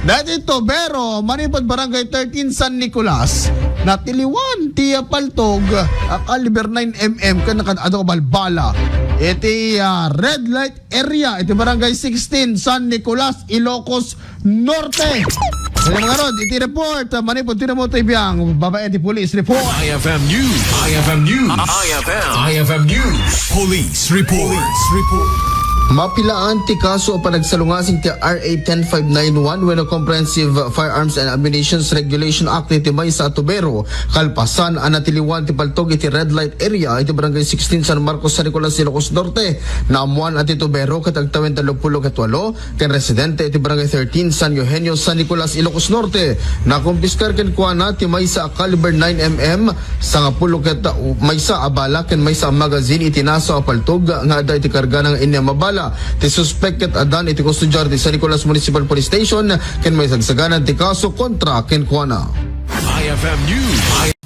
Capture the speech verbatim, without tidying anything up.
Dati Tubero, manipud Barangay thirteen San Nicolas, natiliwan ti paltog a caliber nine M M ken nakad-adu a balbala iti, ah, red light area iti Barangay sixteen San Nicolas, Ilocos Norte. Kaya mga rod, iti report, ah, manipud Tinamoto Ibiang, babae ti police report. I F M News. I F M News. I F M. I F M News. Police report. Police report. Mapilaan ti kaso a panagsalungasing ti R A ten five nine one wenno Comprehensive Firearms and Ammunitions Regulation Act iti maysa a Tubero, kalpasan a natiliwan ti paltog iti red light area iti Barangay sixteen San Marcos, San Nicolas, Ilocos Norte. Naammuan a ti Tubero ket agtawen tallopulo ket walo, ken residente iti Barangay thirteen San Eugenio, San Nicolas, Ilocos Norte. Nakumpiskar kenkuana ti maysa a caliber nine M M, sangapulo ket maysa a bala ken maysa a magazine iti nasaw a paltog nga adda iti kargana nga innem a bala. Ti suspek ket addan iti kustodiar ti San Nicolas Municipal Police Station ken maisagsaganan ti kaso kontra kenkuana. I F M News.